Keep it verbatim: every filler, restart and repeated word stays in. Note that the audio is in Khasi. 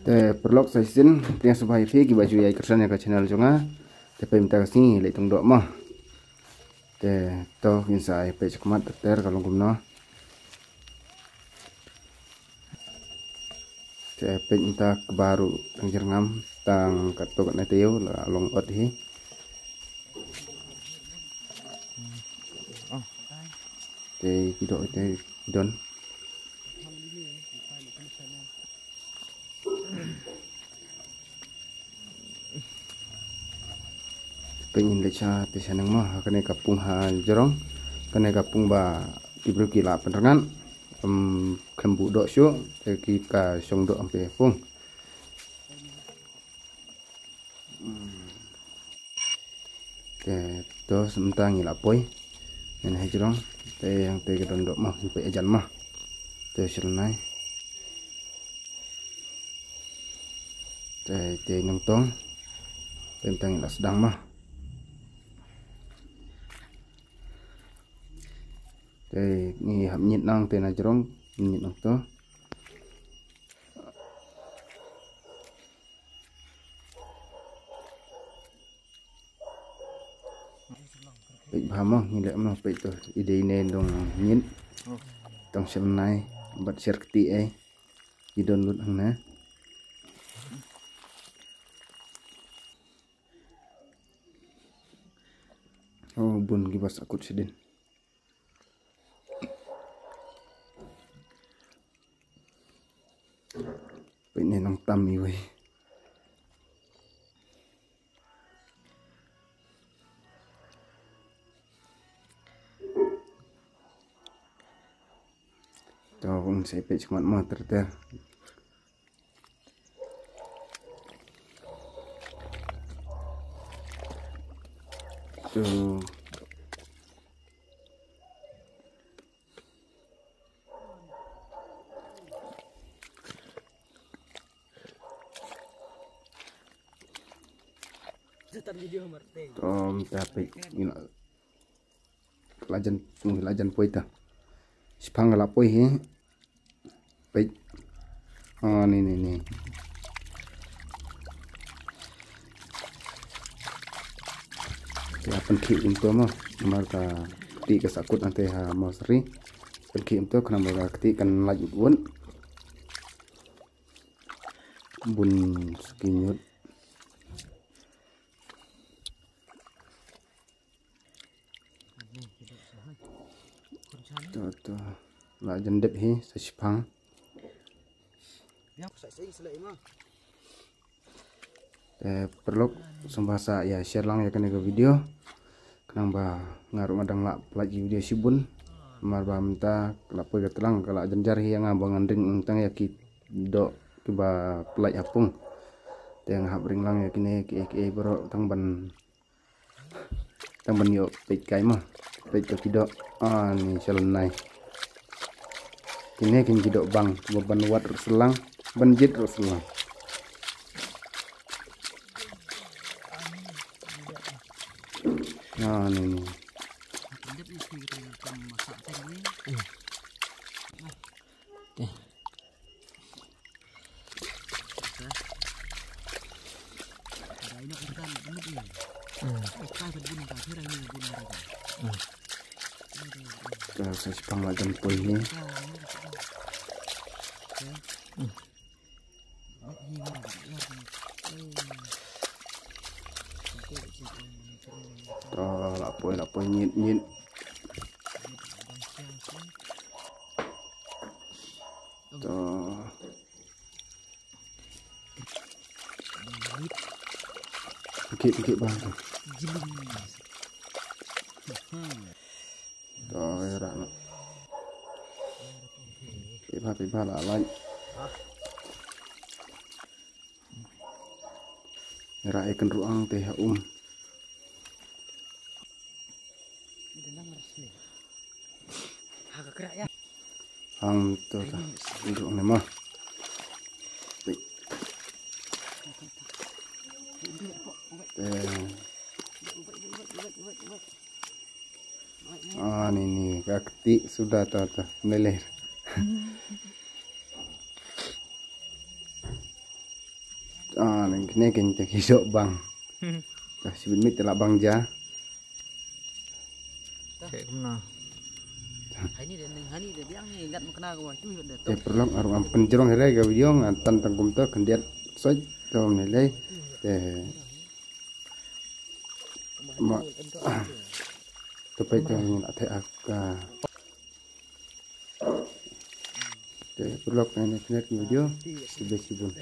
Te paralok sa shisien, te sngewbha ïa phi kiba ju ïai kyrshan ïa ka channel jong nga. Te peit mynta ka sngi leit tong doh mo. Te to ngin sa ïa peit shakhmat ter ter ka long kumno. Te peit mynta kaba ruh tang jyrngam tang katto katne taïew la long ot hi. Te ki doh te ki don. Te ngin leit sha te shaneng mo, ha kane ka pung ha jrong, kane ka pung ba ki briew ki la pynrngan, em, khlem buh doh shuh, te ki ka shong doh hampe pung. Te to mynta ngi la poi. Ngi ha jrong. Te hangte ka don doh mo, ngi poi hajan mo. Te sha lynai. Te te nongtong. Te mynta ngi la sdang mo. Te ngi hap ñiet nang te na jrong, ñiet nang to. Peit bha mo, ngi leh mo, peit to, i dei ne dong ñiet. Tang sha lynai, bad sher kti ei. I don lut hangne. Oh, bun kiba sahkut shadien. Peit ne nang tam iwei. To, kong sa peit shakhmat mo ter ter. To. Tom ta peit ina. La jan, la jan poi ta. Shiphang la poi hi. Peit. Ah, ni, ni, ni. Te ha pynkhih kumto mo. Namar ka kti ka sahkut hangte ha mosri. Pynkhih kumto khnang ba ka kti kan lait wut wut. Bun suki ñiut. To, to. La jan dep hi sa shiphang. Te paralok sngewbha sa ïa share lang ïa kane ka video. Khnang ba nga ruh nga dang lah pynlait ki video shibun. Namar ba mynta ka la poi ka tlang ka la jynjar hi ïa nga ba ngan ring tang ïa ki doh kiba pynlait ha pung. Te nga hap ring lang ïa kine kiei kiei baroh tang ban Tang ban ïoh peit kai mo. Peit ka ki doh. Ah, ni shalynai. Kine kin ki doh bang, ba ban wad ruh syllang, ban jied ruh syllang. Ah, ni, ni. Ka sa shiphang la jan poi hi. To, la poi, la poi, nyit, nyit. To. Okey, okey, bang. To, ïa rak. Pei ba, pei ba la lait. Ïa rak ïa kynruh ang te ha um. Hang to ta. Kynruh ne ma. Pei. Eh. Ah, ni, ni, ka kti suda ta, ta, meler. Ah, nang kene ken te ki sok bang. Ta sibit mit te la bang ja. Te kumna. Te paralok, arung am pynjrong hire ka video nga tan tang kumta khyndiat soi to ne lei. Te ma to peit ka ngin athai ak. Te paralok, ne khyndiat ka video. Sibit sibun.